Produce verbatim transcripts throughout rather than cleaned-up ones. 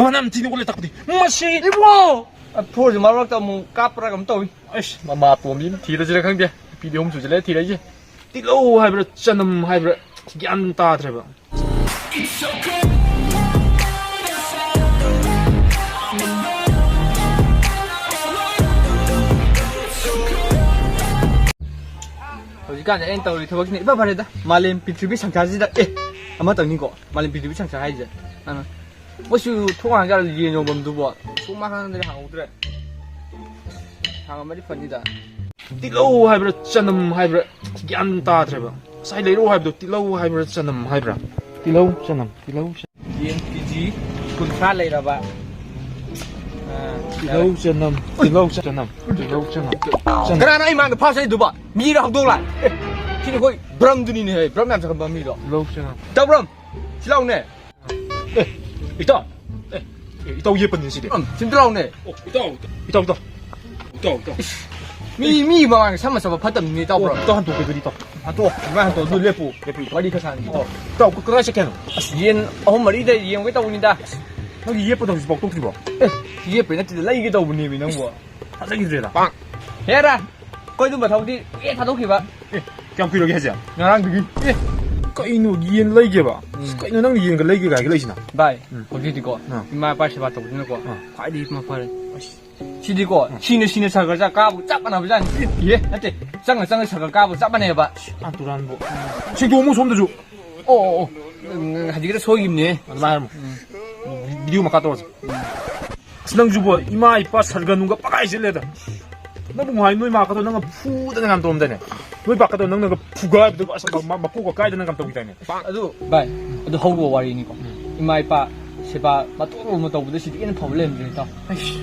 ꯃꯅꯝ ꯊꯤꯅ ꯑꯣꯜꯂꯦ ꯇꯥꯛꯄꯗꯤ꯫ ꯃꯁꯤ ꯏꯕꯣ! ꯑ, ꯊꯣꯔꯁꯤ ꯃꯔꯛ ꯃꯔꯛꯇ ꯑꯃꯨꯛ ꯀꯥꯞꯄ꯭ꯔꯥ ꯀꯩꯅꯣꯝ ꯇꯧꯏ꯫ ꯑꯩꯁ, ꯃꯃꯥ ꯑꯇꯣꯝꯕꯤ ꯑꯃ ꯊꯤꯔꯁꯤꯔ ꯈꯪꯗꯦ꯫ ꯅꯨꯄꯤꯗꯤ ꯑꯍꯨꯝ ꯁꯨꯖꯜꯂꯦ ꯊꯤꯔꯛꯏꯁꯦ꯫ ꯇꯤꯜꯍꯧ ꯍꯥꯏꯕ꯭ꯔꯥ, ꯆꯅꯝ ꯍꯥꯏꯕ꯭ꯔꯥ, ꯒ꯭ꯌꯥꯟ ꯇꯥꯗ꯭ꯔꯦꯕ꯫ ꯍꯧꯖꯤꯛꯀꯥꯟꯁꯦ ꯑꯩꯅ ꯇꯧꯔꯤ ꯊꯕꯛꯁꯤꯅ ꯏꯐ ꯐꯔꯦꯗ꯫ ꯃꯥꯂꯦꯝ ꯄ꯭ꯔꯤꯊꯤꯕꯤ ꯁꯪꯁꯥꯔꯁꯤꯗ, ꯑꯦ, ꯑꯃꯇꯪꯅꯤꯀꯣ ꯃꯥꯂꯦꯝ ꯄ꯭ꯔꯤꯊꯤꯕꯤ ꯁꯪꯁꯥꯔ ꯍꯥꯏꯁꯦ꯫ ꯑ, ꯃꯣꯏꯁꯨ ꯊꯣꯡ ꯍꯥꯡꯖꯥꯠꯂ ꯌꯦꯟ ꯌꯣꯟꯐꯝꯗꯨꯕꯣ? ꯁꯨꯝ ꯃꯈꯥꯗ ꯍꯥꯡꯍꯧꯗ꯭ꯔꯦ꯫ ꯍꯥꯡꯉꯝꯃꯗꯤ ꯐꯅꯤꯗ꯫ ꯇꯤꯜꯍꯧ ꯍꯥꯏꯕ꯭ꯔꯥ, ꯆꯅꯝ ꯍꯥꯏꯕ꯭ꯔꯥ, ꯒ꯭ꯌꯥꯟ ꯇꯥꯗ꯭ꯔꯦꯕ꯫ ꯉꯁꯥꯏ ꯂꯩꯔꯛꯑꯣ ꯍꯥꯏꯕꯗꯣ ꯇꯤꯜꯍꯧ ꯍꯥꯏꯕ꯭ꯔꯥ, ꯆꯅꯝ ꯍꯥꯏꯕ꯭ꯔꯥ? ꯇꯤꯜꯍꯧ, ꯆꯅꯝ, ꯇꯤꯜꯍꯧ, ꯆꯅꯝ꯫ ꯌꯦꯟ ꯀꯦ ꯖꯤ ꯀꯨꯟꯊ꯭ꯔꯥ ꯂꯩꯔꯕ꯫ ꯑꯥ, ꯇꯤꯜꯍꯧ, ꯆꯅꯝ, ꯇꯤꯜꯍꯧ, ꯆꯅꯝ, ꯇꯤꯜꯍꯧ, ꯆꯅꯝ, ꯆꯅꯝ꯫ ꯀꯅꯥꯅꯣ ꯑꯩ ꯃꯥꯡꯗ ꯐꯥꯁ ꯍꯥꯏꯗꯨꯕ? ꯃꯤꯔ ꯍꯧꯗꯣꯡꯂ? ꯑꯦ, ꯁꯤꯗꯤ ꯑꯩꯈꯣꯏ ꯕ꯭ꯔꯝꯗꯨꯅꯤꯅꯦ, ꯍꯦ, ꯕ꯭ꯔꯝ ꯌꯥꯝ ꯆꯪꯕ ꯃꯤꯗꯣ꯫ ꯇꯤꯜꯍꯧ, ꯆꯅꯝ꯫ ꯇꯧꯕ꯭ꯔꯝ, ꯁꯤ ꯂꯥꯎꯅꯦ꯫ ꯑꯦ, ꯏꯇꯥꯎ꯫ ꯑꯦ, ꯑꯦ, ꯏꯇꯥꯎ ꯌꯦꯞꯄꯅꯤ ꯁꯤꯗꯤ꯫ ꯎꯝ, ꯁꯤꯝꯇ ꯂꯥꯎꯅꯦ꯫ ꯑꯣ, ꯏꯇꯥꯎ, ꯏꯇꯥꯎ꯫ ꯏꯇꯥꯎ, ꯏꯇꯥꯎ꯫ ꯏꯇꯥꯎ, ꯏꯇꯥꯎ꯫ ꯃꯤ, ꯃꯤ ꯃꯃꯥꯡꯗ ꯁꯝ ꯃꯆꯥ ꯐꯠꯇꯕꯅꯤꯅꯦ, ꯏꯇꯥꯎ, ꯑꯣ, ꯕ꯭ꯔꯣ꯫ ꯏꯇꯥꯎ ꯍꯟꯇꯣꯛꯀꯦ ꯑꯗꯨꯗꯤ, ꯏꯇꯥꯎ꯫ ꯍꯟꯇꯣꯛꯑꯣ, ꯑꯗꯨꯃꯥꯏꯅ ꯍꯟꯇꯣꯛꯑꯣ꯫ ꯑꯗꯨ ꯂꯦꯞꯄꯨ, ꯂꯦꯞꯄꯨ, ꯏꯇꯥꯎ꯫ ꯋꯥꯔꯤ ꯈꯔ ꯁꯥꯟꯅꯁꯤ꯫ ꯑꯣ, ꯏꯇꯥꯎ, ꯀ-, ꯀꯗꯥꯏ ꯆꯠꯀꯦ ꯍꯥꯏꯅꯣ? ꯑꯁ, ꯌꯦꯟ ꯑꯍꯨꯝ ꯃꯔꯤꯗ ꯌꯦꯡꯒꯦ ꯇꯧꯕꯅꯤꯗ꯫ ꯅꯪꯒꯤ ꯌꯦꯞꯄꯗꯣ ꯍꯧꯖꯤꯛ ꯐꯥꯎ ꯇꯣꯛꯇ꯭ꯔꯤꯕꯣ? ꯑꯦ, ꯌꯦꯞꯄꯩ ꯅꯠꯇꯦꯗ, ꯂꯩꯒꯦ ꯇꯧꯕꯅꯦꯃꯤ ꯅꯪꯕꯨ꯫ ꯊꯥꯖꯈꯤꯗ꯭ꯔꯦꯗ꯫ ꯍꯦꯔꯥ, ꯑꯩꯈꯣꯏ ꯑꯗꯨꯝꯕ ꯊꯕꯛꯇꯤ ꯑꯦ ꯊꯥꯗꯣꯛꯈꯤꯕ꯫ ꯑꯦ, ꯀꯌꯥꯝ ꯀꯨꯏꯔꯒꯦ ꯍꯥꯏꯁꯦ? ꯉꯔꯥꯡꯗꯒꯤ꯫ ꯑꯦ, ꯀꯩꯅꯣ ꯌꯦꯟ ꯂꯩꯒꯦꯕ? ꯎꯝ꯫ ꯀꯩꯅꯣ ꯅꯪꯅ ꯌꯦꯟꯒ ꯂꯩꯒꯦꯒ ꯍꯥꯏꯒꯠꯂꯛꯏꯁꯤꯅ? ꯚꯥꯏ, ꯎꯝ꯫ ꯍꯧꯖꯤꯛꯇꯤꯀꯣ, ꯑꯥ꯫ ꯏꯃꯥ ꯏꯄꯥ ꯁꯦꯕꯥ ꯇꯧꯕꯁꯤꯅꯀꯣ, ꯑꯥ꯫ ꯈ꯭ꯋꯥꯏꯗꯒꯤ ꯃꯐꯔꯦ꯫ ꯑꯁ꯫ ꯁꯤꯗꯤꯀꯣ, ꯑꯥ꯫ ꯁꯤꯅ ꯁꯤꯅ ꯁꯔꯒ ꯆꯥ ꯀꯥꯕꯒ ꯆꯞ ꯃꯥꯟꯅꯕꯖꯥꯠꯅꯤ꯫ ꯑꯦ꯫ ꯅꯠꯇꯦ, ꯆꯪꯅ ꯆꯪꯅ ꯁꯔꯒ ꯀꯥꯕꯒ ꯆꯞ ꯃꯥꯟꯅꯩꯕ꯫ ꯑꯥ, ꯇꯨꯔꯥꯟꯕꯨ꯫ ꯁꯦꯡꯗꯣꯛꯑꯝꯃꯨ ꯁꯣꯝꯗꯁꯨ꯫ ꯑꯣ, ꯑꯣ, ꯑꯣ꯫ ꯎꯝ, ꯍꯧꯖꯤꯛꯀꯤꯗꯣ ꯁꯣꯏꯈꯤꯕꯅꯦ꯫ ꯑꯗꯨꯃꯥꯏꯅ ꯍꯥꯏꯔꯝꯃꯣ꯫ ꯎꯝ꯫ ꯚꯤꯗꯤꯑꯣ ꯃꯈꯥ ꯇꯧꯔꯁꯤ꯫ ꯑꯁ, ꯅꯪꯁꯨꯕꯣ, ꯏꯃꯥ ꯏꯄꯥ ꯁꯔꯒ ꯅꯨꯡꯒ ꯄꯪꯍꯥꯏ ꯍꯥꯏꯖꯤꯜꯂꯦꯗ꯫ ꯅꯪꯕꯨ ꯉꯥꯏ ꯅꯣꯏ ꯃꯥ ꯀꯗꯣ ꯅꯪꯅ ꯐꯨꯗꯅ ꯌꯥꯝ ꯇꯧꯔꯝꯗꯥꯏꯅꯦ? ꯅꯣꯏ ꯄꯥ ꯀꯗꯣ ꯅꯪꯅꯒ ꯐꯨꯒꯥꯏꯕꯗꯨꯒ, ꯑꯁ, ꯃ-, ꯃ-, ꯃꯀꯣꯛꯀ ꯀꯥꯏꯗꯅ ꯌꯥꯝ ꯇꯧꯈꯤꯗꯥꯏꯅꯦ? ꯑꯗꯨ, ꯚꯥꯏ, ꯑꯗꯨ ꯍꯧꯈ꯭ꯔꯕ ꯋꯥꯔꯤꯅꯤꯀꯣ꯫ ꯎꯝ꯫ ꯏꯃꯥ ꯏꯄꯥ ꯁꯦꯕꯥ ꯃꯇꯣꯟ ꯑꯃ ꯇꯧꯕꯗ ꯁꯤꯗꯤ ꯍꯦꯟꯅ ꯐꯕ ꯂꯩꯔꯝꯗ꯭ꯔꯦ, ꯏꯇꯥꯎ꯫ ꯑꯩꯁ꯫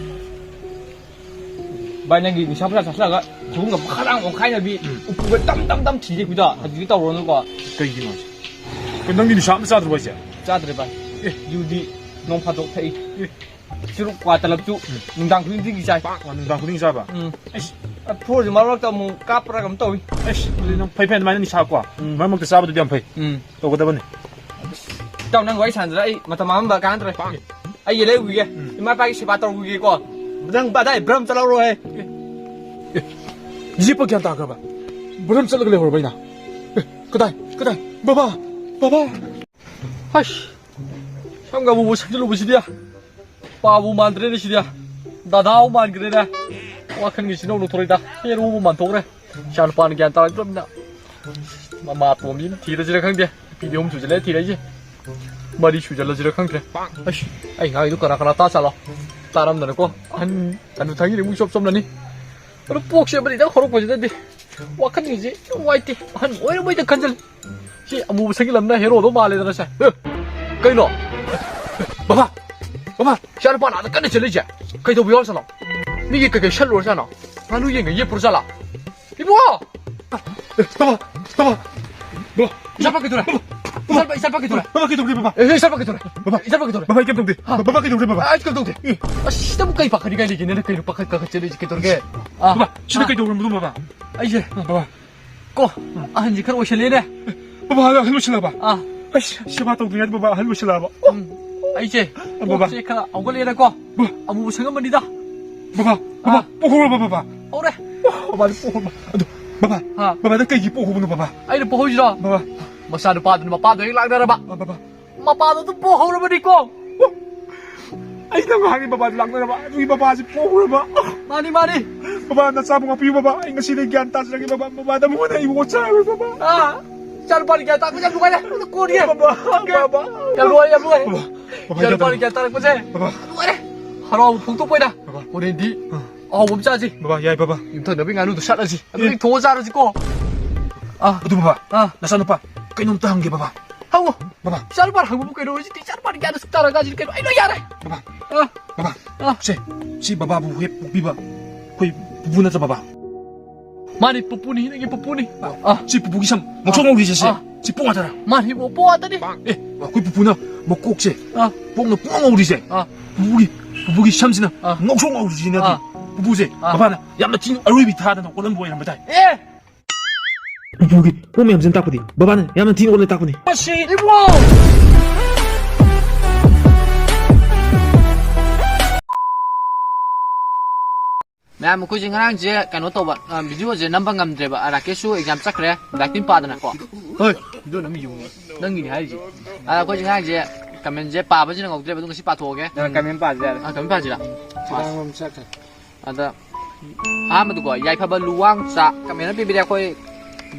ꯚꯥꯏ, ꯅꯪꯒꯤ ꯅꯤꯁꯥ ꯄꯨꯁꯥ ꯆꯥꯁꯤꯜꯂꯒ ꯐꯃꯨꯡꯒ ꯃꯈꯥ ꯂꯥꯡ ꯑꯣꯟꯈꯥꯏꯅꯕꯤ, ꯎꯝ꯫ ꯎꯄꯨꯒ ꯇꯝ ꯇꯝ ꯇꯝ ꯊꯤꯖꯦ ꯑꯩꯈꯣꯏꯗ꯫ ꯍꯧꯖꯤꯛꯇꯤ ꯇꯧꯔꯨꯔꯅꯨꯀꯣ꯫ ꯀꯩꯒꯤꯅꯣ ꯍꯥꯏꯁꯦ? ꯀꯩꯅꯣ, ꯅꯪꯗꯤ ꯅꯤꯁꯥ ꯑꯝꯇ ꯆꯥꯗ꯭ꯔꯕꯣ ꯍꯥꯏꯁꯦ? ꯆꯥꯗ꯭ꯔꯦ, ꯚꯥꯏ꯫ ꯑꯦ꯫ ꯌꯨꯗꯤ ꯅꯣꯡ ꯐꯥꯗꯣꯛ ꯊꯛꯏ꯫ ꯑꯦ꯫ ꯆꯨꯔꯨꯞ ꯀ꯭ꯋꯥ ꯇꯂꯞꯁꯨ ꯎꯝ꯫ ꯅꯨꯡꯗꯥꯡ ꯈꯨꯗꯤꯡꯒꯤ ꯆꯥꯏ꯫ ꯑꯣ, ꯅꯨꯡꯗꯥꯡ ꯈꯨꯗꯤꯡꯒꯤ ꯆꯥꯕ? ꯎꯝ꯫ ꯑꯩꯁ꯫ ꯑ, ꯊꯣꯔꯁꯦ ꯃꯔꯛ ꯃꯔꯛꯇ ꯑꯃꯨꯛ ꯀꯥꯞꯄ꯭ꯔꯥ ꯀꯩꯅꯣꯝ ꯇꯧꯏ꯫ ꯑꯩꯁ, ꯑꯗꯨꯗꯤ ꯅꯪ ꯐꯩ ꯐꯩ, ꯑꯗꯨꯃꯥꯏꯅ ꯅꯤꯁꯥ ꯀꯣ ꯎꯝ꯫ ꯃꯔꯛ ꯃꯔꯛꯇ ꯆꯥꯕꯗꯨꯗꯤ ꯌꯥꯝ ꯐꯩ꯫ ꯎꯝ꯫ ꯇꯧꯒꯗꯕꯅꯤ꯫ ꯏꯇꯥꯎ, ꯅꯪ ꯋꯥꯔꯤ ꯁꯥꯟꯅꯗ꯭ꯔ ꯑꯩ ꯃꯇꯝ ꯃꯥꯡꯍꯟꯕ ꯀꯥꯟꯅꯗ꯭ꯔꯦ꯫ ꯑꯩ ꯂꯩꯔꯨꯈꯤꯒꯦ꯫ ꯏꯃꯥ ꯏꯄꯥꯒꯤ ꯁꯦꯕꯥ ꯇꯧꯔꯨꯈꯤꯒꯦꯀꯣ꯫ ꯅꯪ ꯑꯗꯥꯏ ꯕ꯭ꯔꯝ ꯆꯠꯍꯧꯔꯣꯍꯦ꯫ ꯌꯦꯞꯄ ꯒ꯭ꯌꯥꯟ ꯇꯥꯈ꯭ꯔꯕ? ꯕ꯭ꯔꯝ ꯆꯠꯂꯒ ꯂꯩꯍꯧꯔꯕ ꯑꯩꯅ? ꯑꯦ, ꯀꯗꯥꯏ? ꯀꯗꯥꯏ? ꯕꯕꯥ! ꯕꯕꯥ! ꯍꯁ! ꯁꯝꯒ ꯑꯃꯨꯕ ꯁꯪꯖꯤꯜꯂꯨꯕꯁꯤꯗꯤ꯫ ꯄꯥꯕꯨ ꯃꯥꯟꯗ꯭ꯔꯦꯅꯦ ꯁꯤꯗꯤ꯫ ꯗꯥꯗꯥꯕꯨ ꯃꯥꯟꯈ꯭ꯔꯦꯅꯦ꯫ ꯋꯥꯈꯜꯒꯤꯁꯤꯅ ꯂꯧꯊꯣꯔꯛꯏꯗ꯫ ꯍꯦꯔꯣꯕꯨ ꯃꯥꯟꯊꯣꯛꯈ꯭ꯔꯦ꯫ ꯏꯆꯥ ꯅꯨꯄꯥꯅ ꯒ꯭ꯌꯥꯟ ꯇꯥꯔꯛꯇ꯭ꯔꯕꯅꯤꯅ꯫ ꯃꯃꯥ ꯑꯇꯣꯝꯕꯤꯅ ꯊꯤꯔꯁꯤꯔ ꯈꯪꯗꯦ꯫ ꯅꯨꯄꯤꯗꯤ ꯑꯍꯨꯝ ꯁꯨꯖꯜꯂꯦ ꯊꯤꯔꯛꯏꯁꯦ꯫ ꯃꯔꯤ ꯁꯨꯖꯜꯂꯁꯤꯔ ꯈꯪꯗ꯭ꯔꯦ꯫ ꯑꯩꯁ, ꯑꯩ ꯉꯥꯡꯉꯤꯗꯣ ꯀꯅꯥ ꯀꯅꯥ ꯇꯥ ꯆꯥꯠꯂꯣ? ꯇꯥꯔꯝꯗꯅꯀꯣ꯫ ꯑꯍꯟ ꯍꯅꯨꯊꯪꯒꯤꯗꯤ ꯑꯃꯨꯛ ꯏꯆꯣꯞ ꯆꯣꯞꯂꯅꯤ꯫ ꯑꯗꯨ ꯄꯣꯛꯁꯦ ꯑꯃꯅꯤꯗꯪ ꯍꯧꯔꯛꯄꯁꯤꯗꯗꯤ ꯋꯥꯈꯜꯒꯤꯁꯤ ꯅꯨꯡꯉꯥꯏꯇꯦ꯫ ꯑꯍꯟ ꯑꯣꯏꯔꯕꯩꯗ ꯈꯟꯖꯜꯂꯤ꯫ ꯁꯤ ꯑꯃꯨꯕ ꯁꯪꯒꯤꯜ ꯑꯃꯅ ꯍꯦꯔꯣꯗꯣ ꯃꯥꯜꯂꯦꯗꯅ ꯁꯦ꯫ ꯑꯦ, ꯀꯩꯅꯣ? ꯕꯕꯥ! ꯕꯕꯥ! ꯏꯆꯥ ꯅꯨꯄꯥꯅ ꯑꯥꯗ ꯀꯟꯅ ꯆꯦꯜꯂꯤꯁꯦ꯫ ꯀꯩꯗꯧꯕ ꯌꯥꯎꯔꯖꯥꯠꯅꯣ? ꯃꯤꯒꯤ ꯀꯩꯀꯩ ꯁꯠꯂꯨꯔꯖꯥꯠꯅꯣ? ꯉꯥꯅꯨ ꯌꯦꯟꯒ ꯌꯦꯞꯄꯨꯔꯖꯥꯠꯂꯥ? ꯏꯕꯨꯡꯉꯣ! ꯕꯕꯥ! ꯕꯕꯥ! ꯕꯕꯥ! ꯏꯆꯥ ꯅꯨꯄꯥ ꯀꯩꯗꯧꯔꯦ? ꯕꯕꯥ! ꯏꯆꯥ ꯅꯨꯄꯥ, ꯏꯆꯥ ꯅꯨꯄꯥ ꯀꯩꯗꯧꯔꯦ? ꯕꯕꯥ ꯀꯩꯗꯧꯔꯦ ꯕꯕꯥ? ꯑꯦ, ꯏꯆꯥ ꯅꯨꯄꯥ ꯀꯩꯗꯧꯔꯦ? ꯕꯕꯥ! ꯏꯆꯥ ꯅꯨꯄꯥ ꯀꯩꯗꯧꯔꯦ? ꯕꯕꯥ ꯑꯩ ꯀꯩꯝ ꯇꯧꯗꯦ꯫ ꯍꯥ? ꯕꯕꯥ ꯀꯩꯗꯧꯔꯦ ꯕꯕꯥ? ꯑꯩ ꯀꯩꯝ ꯇꯧꯗꯦ꯫ ꯑꯦ꯫ ꯑꯁ, ꯁꯤꯗꯕꯨ ꯀꯩ ꯄꯥꯈꯠꯅꯤꯡꯉꯥꯏ ꯂꯩꯒꯦꯅꯦ? ꯅꯪ ꯀꯩꯅꯣ ꯄꯥꯈꯠ ꯄꯥꯈꯠ ꯆꯦꯜꯂꯤꯁꯦ ꯀꯩꯗꯧꯔꯒꯦ? ꯑꯥ꯫ ꯕꯕꯥ, ꯁꯤꯗ ꯑꯥ꯫ ꯀꯩꯗꯧꯔꯝꯅꯣ ꯕꯕꯥ? ꯑꯩꯁꯦ꯫ ꯑꯥ, ꯕꯕꯥ꯫ ꯀꯣ, ꯑꯍꯟꯁꯤ ꯈꯔ ꯑꯣꯏꯁꯜꯂꯦꯅꯦ꯫ ꯕꯕꯥ, ꯑꯍꯜ ꯑꯣꯏꯁꯜꯂꯕ? ꯑꯥ꯫ ꯑꯁ, ꯁꯦꯕꯥ ꯇꯧꯗ꯭ꯔꯤꯉꯩꯗ ꯕꯕꯥ ꯑꯍꯜ ꯑꯣꯏꯁꯜꯂꯛꯑꯕ꯫ ꯎꯝ꯫ ꯑꯩꯁꯦ ꯕꯕꯥ꯫ ꯀꯣꯛꯁꯦ ꯈꯔ ꯍꯧꯒꯠꯂꯛꯑꯦꯅꯀꯣ꯫ ꯕꯕꯥ꯫ ꯑꯃꯨꯕ ꯁꯪꯉꯝꯕꯅꯤꯗ꯫ ꯕꯕꯥ, ꯕꯕꯥ, ꯑꯥ꯫ ꯄꯣꯛꯍꯧꯔꯕ ꯕꯕꯥ? ꯍꯧꯔꯦ꯫ ꯕꯕꯥꯗꯤ ꯄꯣꯛꯍꯧꯔꯕ? ꯑꯗꯨ, ꯕꯕꯥ, ꯑꯥ꯫ ꯕꯕꯥꯗ ꯀꯩꯒꯤ ꯄꯣꯛꯍꯧꯕꯅꯣ ꯕꯕꯥ? ꯑꯩꯅ ꯄꯣꯛꯍꯧꯔꯤꯔꯣ? ꯕꯕꯥ꯫ ꯃꯆꯥꯅꯨꯄꯥꯗꯨꯅ ꯃꯄꯥꯗꯣ ꯍꯦꯛ ꯂꯥꯛꯅꯔꯕ꯫ ꯑꯥ, ꯕꯕꯥ꯫ ꯃꯄꯥꯗꯣ ꯑꯗꯨꯝ ꯄꯣꯛꯍꯧꯔꯕꯅꯤꯀꯣ꯫ ꯑꯩꯅ ꯉꯥꯏꯔꯤ ꯕꯕꯥꯗꯤ ꯂꯥꯛꯅꯔꯕ, ꯑꯗꯨꯒꯤ ꯕꯕꯥꯁꯤ ꯄꯣꯛꯍꯧꯔꯕ꯫ ꯃꯥꯅꯤ, ꯃꯥꯅꯤ꯫ ꯕꯕꯥ, ꯅꯆꯥꯕꯨ ꯉꯥꯛꯄꯤꯌꯨ ꯕꯕꯥ, ꯑꯩ ꯉꯁꯤꯗꯩ ꯒ꯭ꯌꯥꯟ ꯇꯥꯖꯔꯒꯦ ꯕꯕꯥ, ꯕꯕꯥꯗ ꯑꯃꯨꯛ ꯍꯟꯅ ꯑꯩꯕꯨ ꯑꯣꯠꯆꯔꯔꯣꯏ ꯕꯕꯥ꯫ ꯑꯥ, ꯏꯆꯥꯅꯨꯄꯥꯅ ꯒ꯭ꯌꯥꯟ ꯇꯥꯔꯛꯄꯁꯦ ꯌꯥꯝ ꯅꯨꯡꯉꯥꯏꯔꯦ, ꯑꯗꯨ ꯀꯣꯟꯒꯦ꯫ ꯕꯕꯥ, ꯀꯣꯟꯒꯦ꯫ ꯕꯕꯥ꯫ ꯌꯥꯝ ꯅꯨꯡꯉꯥꯏꯔꯦ, ꯌꯥꯝ ꯅꯨꯡꯉꯥꯏꯔꯦ꯫ ꯕꯕꯥ, ꯕꯕꯥ, ꯏꯆꯥꯅꯨꯄꯥꯅ ꯒ꯭ꯌꯥꯟ ꯇꯥꯔꯛꯄꯁꯦ ꯕꯕꯥ꯫ ꯌꯥꯝ ꯅꯨꯡꯉꯥꯏꯔꯦ꯫ ꯍꯔꯥꯎꯕ ꯐꯣꯡꯗꯣꯛꯄ ꯑꯣꯏꯅ ꯕꯕꯥ꯫ ꯍꯣꯔꯦꯟꯗꯤ ꯑꯥ꯫ ꯑꯍꯥꯎꯕ ꯑꯃ ꯆꯥꯁꯤ꯫ ꯕꯕꯥ, ꯌꯥꯏ ꯕꯕꯥ꯫ ꯌꯨꯝꯊꯪꯅꯕꯒꯤ ꯉꯥꯅꯨꯗꯣ ꯁꯠꯂꯁꯤ꯫ ꯑꯗꯨꯗꯒꯤ ꯑꯦ꯫ ꯊꯣꯡꯉ ꯆꯥꯔꯁꯤꯀꯣ꯫ ꯑꯥ꯫ ꯑꯗꯨ ꯕꯕꯥ, ꯑꯥ꯫ ꯅꯆꯥꯅꯨꯄꯥ, ꯀꯩꯅꯣꯝꯇ ꯍꯪꯒꯦ ꯕꯕꯥ꯫ ꯍꯪꯉꯣ꯫ ꯕꯕꯥ꯫ ꯏꯆꯥꯅꯨꯄꯥꯅ ꯍꯪꯕꯕꯨ ꯀꯩꯅꯣ? ꯍꯧꯖꯤꯛꯇꯤ ꯏꯆꯥꯅꯨꯄꯥꯅ ꯒ꯭ꯌꯥꯟ ꯁꯨꯛ ꯇꯥꯔꯀꯥꯟꯁꯤꯗ ꯀꯩꯅꯣ? ꯑꯩ ꯂꯣꯏ ꯌꯥꯔꯦ꯫ ꯕꯕꯥ꯫ ꯑꯥ꯫ ꯕꯕꯥ꯫ ꯑꯥ꯫ ꯁꯦ, ꯁꯤ ꯕꯕꯥꯕꯨ ꯍꯦꯛ ꯄꯣꯛꯄꯤꯕ ꯑꯩꯈꯣꯏ ꯄꯨꯄꯨ ꯅꯠꯇ꯭ꯔ ꯕꯕꯥ? ꯃꯥꯅꯤ, ꯄꯨꯄꯨꯅꯤ, ꯅꯪꯒꯤ ꯄꯨꯄꯨꯅꯤ꯫ ꯑꯥ꯫ ꯁꯤ ꯄꯨꯄꯨꯒꯤ ꯁꯝ ꯉꯧꯁꯣꯛ ꯑꯥ꯫ ꯉꯧꯔꯤꯁꯦ ꯁꯦ꯫ ꯑꯥ꯫ ꯁꯤ ꯄꯣꯛ ꯉꯥꯛꯇꯔꯥ? ꯃꯥꯅꯤ, ꯄꯣꯛ ꯉꯥꯛꯇꯅꯤ꯫ ꯑꯦ, ꯑꯩꯈꯣꯏ ꯄꯨꯄꯨꯅ ꯃꯀꯣꯛꯁꯦ ꯑꯥ꯫ ꯄꯣꯛꯅ ꯄꯨꯡꯉꯧ ꯉꯧꯔꯤꯁꯦ꯫ ꯑꯥ꯫ ꯄꯨꯄꯨꯒꯤ, ꯄꯨꯄꯨꯒꯤ ꯁꯝꯁꯤꯅ ꯑꯥ꯫ ꯉꯧꯁꯣꯛ ꯉꯧꯔꯤꯁꯤꯅꯗꯤ ꯑꯥ꯫ ꯄꯨꯄꯨꯁꯦ ꯑꯥ꯫ ꯕꯕꯥꯅ ꯌꯥꯝꯅ ꯊꯤꯅ ꯑꯔꯣꯏꯕꯤ ꯊꯥꯗꯅ ꯑꯣꯜꯂꯝꯕ ꯑꯣꯏꯔꯝꯕ ꯇꯥꯏ꯫ ꯑꯦ! ꯄꯨꯄꯨꯒꯤ ꯄꯣꯠ ꯃꯌꯥꯝꯁꯤꯅ ꯇꯥꯛꯄꯗꯤ ꯕꯕꯥꯅ ꯌꯥꯝꯅ ꯊꯤꯅ ꯑꯣꯜꯂꯦ ꯇꯥꯛꯄꯅꯤ꯫ ꯃꯁꯤ ꯏꯕꯨꯡꯉꯣ! ꯃꯌꯥꯝ, ꯑꯩꯈꯣꯏꯁꯦ ꯉꯔꯥꯡꯁꯦ ꯀꯩꯅꯣ ꯇꯧꯕ, ꯑ, ꯚꯤꯗꯤꯑꯣꯁꯦ ꯅꯝꯕ ꯉꯝꯗ꯭ꯔꯦꯕ꯫ ꯑ, ꯔꯥꯀꯦꯁꯁꯨ ꯑꯦꯛꯖꯥꯝ ꯆꯠꯈ꯭ꯔꯦ, ꯂꯥꯏꯔꯤꯛ ꯇꯤꯟ ꯄꯥꯗꯅꯀꯣ꯫ ꯍꯣꯏ, ꯑꯗꯨꯅ ꯃꯤ ꯌꯨꯝ ꯅꯪꯒꯤꯅꯤ ꯍꯥꯏꯔꯤꯁꯦ꯫ ꯑꯗ ꯑꯩꯈꯣꯏꯁꯦ ꯉꯔꯥꯡꯁꯦ ꯀꯃꯦꯟꯁꯦ ꯄꯥꯕꯁꯤ ꯅꯪꯍꯧꯗ꯭ꯔꯦꯕ, ꯑꯗꯨ ꯉꯁꯤ ꯄꯥꯊꯣꯛꯑꯒꯦ꯫ ꯅꯪ ꯀꯃꯦꯟ ꯄꯥꯖꯔꯦ꯫ ꯑ, ꯀꯃꯦꯟ ꯄꯥꯁꯤꯔꯥ? ꯁꯨꯃꯥꯡꯂꯣꯝ ꯆꯠꯈ꯭ꯔꯦ꯫ ꯑꯗ ꯑꯍꯥꯟꯕꯗꯀꯣ, ꯌꯥꯏꯐꯕ ꯂꯨꯋꯥꯡꯆꯥ ꯀꯃꯦꯟ ꯑꯃ ꯄꯤꯕꯤꯔꯦ꯫ ꯑꯩꯈꯣꯏ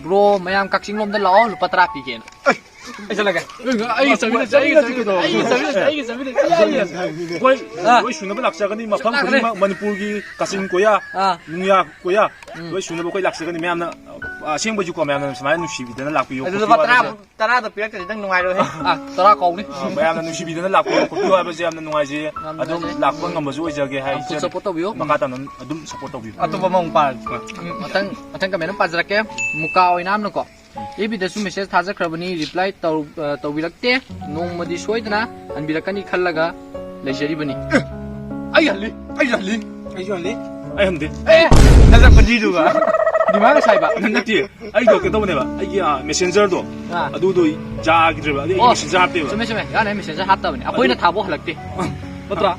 ꯕ꯭ꯔꯣ ꯃꯌꯥꯝ ꯀꯛꯆꯤꯡ ꯂꯣꯝꯗ ꯂꯥꯛꯑꯣ, ꯂꯨꯄꯥ ꯇꯔꯥ ꯄꯤꯒꯦꯅ꯫ ꯑꯩ ꯆꯠꯂꯒꯦ꯫ ꯑꯩꯒ ꯆꯠꯃꯤꯟꯅꯁꯦ, ꯑꯩꯒ ꯆꯠꯃꯤꯟꯅꯁꯦ, ꯑꯩꯒ ꯆꯠꯃꯤꯟꯅꯁꯦ, ꯑꯩꯒ ꯆꯠꯃꯤꯟꯅꯁꯦ꯫ ꯑꯩꯈꯣꯏ ꯑꯥ꯫ ꯂꯣꯏ ꯁꯨꯅꯕ ꯂꯥꯛꯆꯒꯅꯤ, ꯃꯐꯝ ꯂꯥꯛꯀꯅꯤ꯫ ꯈꯨꯗꯤꯡꯃꯛ ꯃꯅꯤꯄꯨꯔꯒꯤ ꯀꯥꯆꯤꯟ ꯀꯣꯌꯥ, ꯑꯥ꯫ ꯅꯨꯡꯌꯥ ꯀꯣꯌꯥ, ꯎꯝ꯫ ꯂꯣꯏ ꯁꯨꯅꯕ ꯑꯩꯈꯣꯏ ꯂꯥꯛꯆꯒꯅꯤ꯫ ꯃꯌꯥꯝꯅ, ꯑ, ꯑꯁꯦꯡꯕꯩꯁꯨꯀꯣ, ꯃꯌꯥꯝꯅ ꯁꯨꯃꯥꯏꯅ ꯅꯨꯡꯁꯤꯕꯤꯗꯅ ꯂꯥꯛꯄꯤꯌꯨ, ꯑꯗꯨ ꯈꯣꯠꯄꯤꯌꯨ ꯂꯨꯄꯥ ꯇꯔꯥ, ꯍꯥꯏꯕꯁꯦ꯫ ꯇꯔꯥꯗꯣ ꯄꯤꯔꯛꯇ꯭ꯔꯗꯤ ꯅꯪ ꯅꯨꯡꯉꯥꯏꯔꯣꯏꯍꯦ꯫ ꯑꯥ, ꯇꯔꯥ ꯀꯧꯅꯤ꯫ ꯑ, ꯃꯌꯥꯝꯅ ꯅꯨꯡꯁꯤꯕꯤꯗꯅ ꯂꯥꯛꯄꯤꯌꯨ, ꯈꯣꯠꯄꯤꯌꯨ ꯍꯥꯏꯕꯁꯦ ꯌꯥꯝꯅ ꯅꯨꯡꯉꯥꯏꯖꯩꯌꯦ꯫ ꯌꯥꯝ ꯑꯗꯨꯝ ꯅꯨꯡꯉꯥꯏꯖꯩ꯫ ꯂꯥꯛꯄ ꯉꯝꯕꯁꯨ ꯑꯣꯏꯖꯒꯦ ꯍꯥꯏ ꯌꯥꯝ ꯏꯆꯟ꯫ Support ꯇꯧꯕꯤꯌꯨ꯫ ꯃꯈꯥ ꯇꯥꯅ ꯑꯗꯨꯝ support ꯇꯧꯕꯤꯌꯨ꯫ ꯑꯇꯣꯞꯄ ꯑꯃꯃꯨꯛ ꯄꯥꯔꯒꯦ꯫ ꯎꯝ, ꯃꯊꯪ, ꯃꯊꯪ ꯀꯃꯦꯟ ꯑꯃ ꯄꯥꯖꯔꯛꯀꯦ꯫ ꯃꯨꯀꯥ ꯑꯣꯏꯅꯥꯝꯅꯀꯣ, ꯑꯦꯐ ꯕꯤꯗꯁꯨ ꯃꯦꯁꯦꯖ ꯊꯥꯖꯈ꯭ꯔꯕꯅꯤ, ꯔꯤꯄ꯭ꯂꯥꯏ ꯇꯧ-, ꯑ, ꯇꯧꯕꯤꯔꯛꯇꯦ꯫ ꯅꯣꯡꯃꯗꯤ ꯁꯣꯏꯗꯅ ꯍꯟꯕꯤꯔꯛꯀꯅꯤ ꯈꯜꯂꯒ ꯂꯩꯖꯔꯤꯕꯅꯤ꯫ ꯑꯩ ꯍꯜꯂꯤ, ꯑꯩꯁꯨ ꯍꯜꯂꯤ꯫ ꯑꯩꯁꯨ ꯍꯜꯂꯤ꯫ ꯑꯩ ꯍꯟꯗꯦ꯫ ꯑꯦ! ꯅꯖ ꯄꯨꯟꯁꯤꯗꯨꯒ꯫ ꯗꯤꯃꯥꯟ ꯁꯥꯏꯕ꯫ ꯅꯠꯇꯦ, ꯑꯩꯗꯣ ꯀꯩꯅꯣ ꯇꯧꯕꯅꯦꯕ, ꯑꯩꯒꯤ, ꯑ, ꯃꯦꯁꯦꯟꯖꯔꯗꯣ, ꯑꯥ꯫ ꯑꯗꯨꯗꯣ ꯌꯥꯈꯤꯗ꯭ꯔꯦꯕ, ꯑꯗꯨ ꯑꯩ ꯑꯣ, ꯃꯦꯁꯦꯟꯖꯔ ꯍꯥꯞꯇꯦꯕ꯫ ꯆꯨꯝꯃꯦ, ꯆꯨꯝꯃꯦ꯫ ꯌꯥꯅꯤ, ꯑꯩ ꯃꯦꯁꯦꯟꯖꯔ ꯍꯥꯞꯇꯕꯅꯦ꯫ ꯑꯩꯈꯣꯏꯅ ꯑꯗꯨ ꯊꯥꯕ ꯍꯜꯂꯛꯇꯦ꯫ ꯅꯠꯇ꯭ꯔꯥ?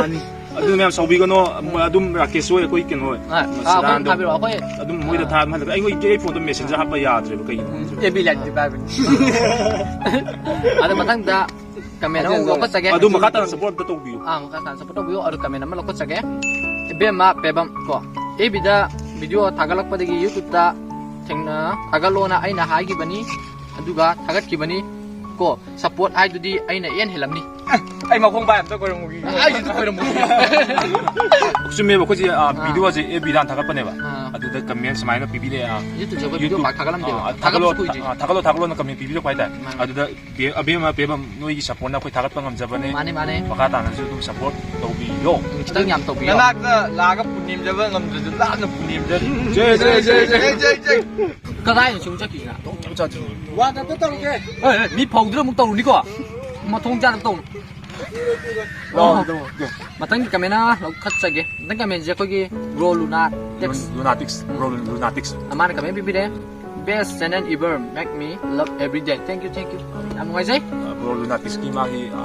ꯃꯥꯅꯤ꯫ ꯑꯗꯨ ꯃꯌꯥꯝ ꯁꯥꯎꯕꯤꯒꯅꯣ, ꯎꯝ꯫ ꯑꯗꯨꯝ ꯔꯥꯀꯦꯁ ꯍꯣꯏ, ꯑꯩꯈꯣꯏ ꯀꯩꯅꯣ ꯍꯣꯏ꯫ ꯑꯥ, ꯑꯩꯈꯣꯏ ꯁꯤꯗꯥꯟꯗꯣ ꯊꯥꯕꯤꯔꯛꯑꯣ, ꯑꯩꯈꯣꯏ꯫ ꯑꯗꯨꯝ ꯃꯣꯏꯗ ꯑꯥ꯫ ꯊꯥ-, ꯍꯜꯂꯛꯇꯦ꯫ ꯑꯩꯉꯣꯟꯗ, ꯑꯩ ꯐꯣꯟꯗꯣ ꯃꯦꯁꯦꯟꯖꯔ ꯍꯥꯞꯄ ꯌꯥꯗ꯭ꯔꯦꯕ, ꯀꯩꯒꯤꯅꯣ ꯈꯪꯗ꯭ꯔꯦ꯫ ꯑꯦꯐ ꯕꯤ ꯂꯥꯏꯠꯇꯤ ꯄꯥꯏꯕꯅꯤ꯫ ꯑꯗꯣ ꯃꯊꯪꯗ ꯀꯃꯦꯟ ꯑꯃ ꯑꯗꯨ ꯂꯧꯈꯠꯆꯒꯦ꯫ ꯑꯗꯨ ꯃꯈꯥ ꯇꯥꯅ support ꯑꯝꯇ ꯇꯧꯕꯤꯌꯨ꯫ ꯑꯥ, ꯃꯈꯥ ꯇꯥꯅ support ꯇꯧꯕꯤꯌꯨ꯫ ꯑꯗꯨ ꯀꯃꯦꯟ ꯑꯃ ꯂꯧꯈꯠꯆꯒꯦ꯫ ꯏꯕꯦꯝꯃ ꯄꯦꯕꯝ ꯀꯣ, ꯑꯦꯐ ꯕꯤꯗ ꯚꯤꯗꯤꯑꯣ ꯊꯥꯒꯠꯂꯛꯄꯗꯒꯤ YouTube-ꯇ ꯊꯦꯡꯅ-, ꯊꯥꯒꯠꯂꯣꯅ ꯑꯩꯅ ꯍꯥꯏꯈꯤꯕꯅꯤ, ꯑꯗꯨꯒ ꯊꯥꯒꯠꯈꯤꯕꯅꯤ ꯀꯣ꯫ Support ꯍꯥꯏꯗꯨꯗꯤ ꯑꯩꯅ ꯏꯍꯦꯟ ꯍꯦꯜꯂꯝꯅꯤ꯫ ꯑꯩ ꯃꯈꯣꯡ ꯄꯥꯏ ꯑꯝꯇ ꯈꯣꯏꯔꯝꯃꯨꯒꯦ꯫ ꯑꯩꯁꯨ ꯑꯝꯇ ꯈꯣꯏꯔꯝꯃꯨꯒꯦ꯫ ꯆꯨꯝꯃꯦꯕ, ꯑꯩꯈꯣꯏꯁꯦ, ꯑꯥ, ꯑꯥ꯫ ꯚꯤꯗꯤꯑꯣꯁꯦ ꯑꯦꯐ ꯕꯤꯗ ꯍꯥꯟꯅ ꯊꯥꯒꯠꯄꯅꯦꯕ꯫ ꯑꯥ꯫ ꯑꯗꯨꯗ ꯀꯃꯦꯟ ꯁꯨꯃꯥꯏꯅ ꯄꯤꯕꯤꯔꯛꯑꯦ, ꯑꯥ, YouTube-ꯇ ꯑꯩꯈꯣꯏ ꯚꯤꯗꯤꯑꯣ YouTube, ꯄꯥꯛ ꯊꯥꯒꯠꯂꯝꯗꯦꯕ꯫ ꯑꯥ, ꯊꯥꯒꯠꯂꯣ, ꯊꯥꯒꯠꯂꯛꯄꯁꯨ ꯀꯨꯏꯗ꯭ꯔꯤ꯫ ꯑꯥ, ꯊꯥꯒꯠꯂꯣ, ꯊꯥꯒꯠꯂꯣꯅ ꯀꯃꯦꯟ ꯄꯤꯕꯤꯔꯛꯄ ꯍꯥꯏꯇꯥꯔꯦ꯫ ꯃꯥꯅꯦ꯫ ꯑꯗꯨꯗ ꯕꯦ-, ꯑꯕꯦꯝꯃ ꯄꯦꯕꯝ, ꯅꯣꯏꯒꯤ supportꯅ ꯑꯩꯈꯣꯏ ꯊꯥꯒꯠꯄ ꯉꯝꯖꯕꯅꯦ꯫ ꯃꯥꯅꯦ, ꯃꯥꯅꯦ꯫ ꯃꯈꯥ ꯇꯥꯅꯁꯨ ꯑꯗꯨꯝ support ꯇꯧꯕꯤꯌꯣ꯫ ꯎꯝ, ꯈꯤꯇꯪ ꯌꯥꯝ ꯇꯧꯕꯤꯌꯣ꯫ ꯅꯅꯥꯛꯇ ꯂꯥꯛꯑꯒ ꯄꯨꯅꯦꯝꯖꯕ ꯉꯝꯗ꯭ꯔꯁꯨ ꯂꯥꯞꯅ ꯄꯨꯅꯦꯝꯖꯔꯤ꯫ ꯖꯩ, ꯖꯩ, ꯖꯩ, ꯖꯩ꯫ ꯖꯩ, ꯖꯩ, ꯖꯩ꯫ ꯀꯗꯥꯏꯅ ꯁꯨꯝ ꯆꯠꯈꯤꯁꯤꯅ? ꯋꯥꯗ ꯑꯝꯇ ꯇꯧꯔꯨꯒꯦ꯫ ꯑꯦ, ꯑꯦ, ꯃꯤ ꯐꯧꯗꯨꯅ ꯑꯃꯨꯛ ꯇꯧꯔꯨꯅꯤꯀꯣ꯫ ꯃꯊꯣꯡ ꯆꯥꯗꯕ ꯇꯧꯅꯨ꯫ ꯂꯥꯛꯑꯣ, ꯂꯥꯛꯑꯣ, ꯂꯥꯛꯑꯣ꯫ ꯃꯊꯪꯒꯤ ꯀꯃꯦꯟ ꯑꯃ ꯂꯧꯈꯠꯆꯒꯦ꯫ ꯃꯊꯪ ꯀꯃꯦꯟꯁꯦ ꯑꯩꯈꯣꯏꯒꯤ ꯕ꯭ꯔꯣ ꯂꯨꯅꯥ ꯇꯦꯛꯁ꯫ ꯂꯨ-, ꯂꯨꯅꯥꯇꯤꯛꯁ, ꯕ꯭ꯔꯣ ꯂꯨ-, ꯂꯨꯅꯥꯇꯤꯛꯁ꯫ ꯑ, ꯃꯥꯅ ꯀꯃꯦꯟ ꯄꯤꯕꯤꯔꯦ, "Best channel ever, make me love every day." Thank you, thank you꯫ ꯌꯥꯝ ꯅꯨꯡꯉꯥꯏꯖꯩ꯫ ꯑ, ꯕ꯭ꯔꯣ ꯂꯨꯅꯥꯇꯤꯛꯁꯀꯤ ꯃꯥꯒꯤ, ꯑ,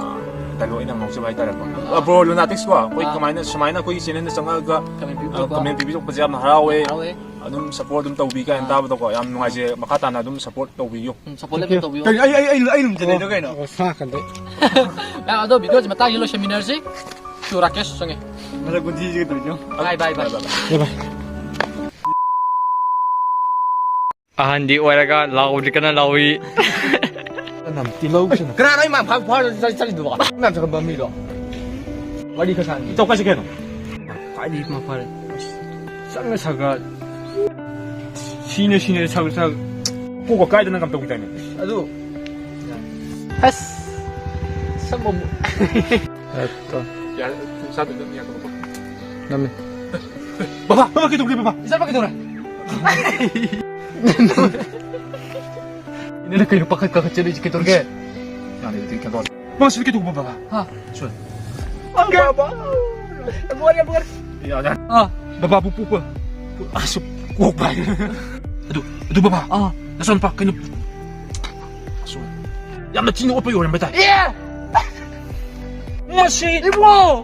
ꯂꯣꯏꯅ ꯉꯥꯎꯖꯕ ꯍꯥꯏꯇꯥꯔꯦꯀꯣ꯫ ꯑ, bro, Lunatics ꯀꯣ, ꯑꯩꯈꯣꯏ ꯑꯥ꯫ ꯀꯃꯥꯏꯅ, ꯁꯨꯃꯥꯏꯅ ꯑꯩꯈꯣꯏꯒꯤ channel ꯗ ꯆꯪꯉꯛꯑꯒ Comment ꯄꯤꯕꯤꯔꯛꯄ꯫ ꯑ, comment ꯄꯤꯕꯤꯔꯛꯄꯁꯦ ꯌꯥꯝꯅ ꯍꯔꯥꯎꯋꯦ꯫ ꯍꯔꯥꯎꯋꯦ꯫ ꯑꯗꯨꯝ support ꯑꯗꯨꯝ ꯇꯧꯕꯤ ꯀꯥꯏꯅ ꯑꯥ꯫ ꯇꯥꯕꯗꯀꯣ ꯌꯥꯝ ꯅꯨꯡꯉꯥꯏꯖꯩ꯫ ꯃꯈꯥ ꯇꯥꯅ ꯑꯗꯨꯝ support ꯇꯧꯕꯤꯌꯨ꯫ ꯎꯝ, support ꯑꯗꯨꯝ ꯇꯧꯕꯤꯌꯨ꯫ ꯀꯔꯤ, ꯑꯩ ꯑꯩ ꯑꯩ ꯑꯩ ꯑꯗꯨꯝ ꯆꯠꯂꯦꯗꯣ ꯀꯩꯅꯣ? ꯃꯌꯥꯝ ꯑꯗꯣ video ꯁꯦ ꯃꯇꯥꯡꯁꯤꯗ ꯂꯣꯏꯁꯤꯟꯃꯤꯟꯅꯔꯁꯤ꯫ ꯇꯨ ꯔꯥꯀꯦꯁ ꯆꯪꯉꯦ꯫ ꯃꯁꯛ ꯀꯨꯟꯊꯤꯁꯤꯒ ꯇꯧꯔꯤꯁꯦ꯫ Bye, bye, bye. ꯌꯥꯕꯥꯏ꯫ ꯑꯍꯟꯗꯤ ꯑꯣꯏꯔꯒ ꯂꯥꯎꯗ꯭ꯔꯤ ꯀꯅ ꯂꯥꯎꯏ꯫ ꯇꯤꯜꯍꯧ ꯁꯤꯅ꯫ ꯀꯅꯥꯅꯣ ꯏꯃꯥ ꯐꯥ ꯐꯥ ꯆꯠ- ꯆꯠꯂꯤꯗꯨꯕꯣ? ꯃꯌꯥꯝ ꯆꯠꯂꯝꯕ ꯃꯤꯗꯣ꯫ ꯋꯥꯔꯤ ꯈꯔ ꯁꯥꯟꯅ꯫ ꯏꯇꯥꯎ ꯀꯥꯏ ꯆꯠꯀꯦ ꯍꯥꯏꯅꯣ? ꯈ꯭ꯋꯥꯏꯗꯒꯤ ꯃꯐꯔꯦ꯫ ꯆꯪꯅ ꯁꯒ ꯁꯤꯅ ꯁꯤꯅ ꯁꯒ ꯁꯒ꯫ ꯀꯣꯛꯀ ꯀꯥꯏꯗꯅ ꯀꯝ ꯇꯧꯈꯤꯗꯥꯏꯅꯦ? ꯑꯗꯨ ꯑꯁ ꯁꯝ ꯑꯃꯨꯛ ꯌꯥꯔꯦ, ꯁꯥꯗꯣꯏ ꯑꯗꯨꯝ ꯌꯥꯀꯣ꯫ ꯅꯝꯃꯦ꯫ ꯕꯕꯥ, ꯕꯕꯥ ꯀꯩꯗꯧꯔꯒꯦ ꯕꯕꯥ? ꯏꯆꯥ ꯀꯩꯗꯧꯔꯦ? ꯏꯅꯦꯅ ꯀꯩꯅꯣ ꯄꯥꯈꯠ ꯀꯥꯈꯠ ꯆꯠꯂꯤꯁꯤ ꯀꯩꯗꯧꯔꯒꯦ? ꯌꯥꯔꯦ, ꯑꯗꯨꯗꯤ ꯀꯩꯅꯣ ꯇꯧꯔꯁꯤ꯫ ꯃꯥ ꯁꯤꯗ ꯀꯩꯗꯧꯕ ꯕꯕꯥ? ꯍꯥ? ꯁꯣꯏ꯫ ꯂꯣꯏꯔꯦ ꯂꯣꯏꯔꯦ꯫ ꯌꯥꯔꯦ꯫ ꯑꯥ ꯕꯕꯥꯕꯨ ꯄꯣꯛꯄ꯫ ꯑꯁꯨ ꯀꯣꯛꯄ ꯍꯥꯏ꯫ ꯑꯗꯨ ꯑꯗꯨ ꯕꯕꯥ꯫ ꯑꯥ ꯅꯆꯥꯅꯨꯄꯥ ꯀꯩꯅꯣ? ꯑꯁꯨ ꯌꯥꯝꯅ ꯊꯤꯅ ꯑꯣꯠꯄꯒꯤ ꯑꯣꯏꯔꯝꯕ ꯇꯥꯏ꯫ ꯑꯦ ꯃꯁꯤ ꯏꯕꯣ꯫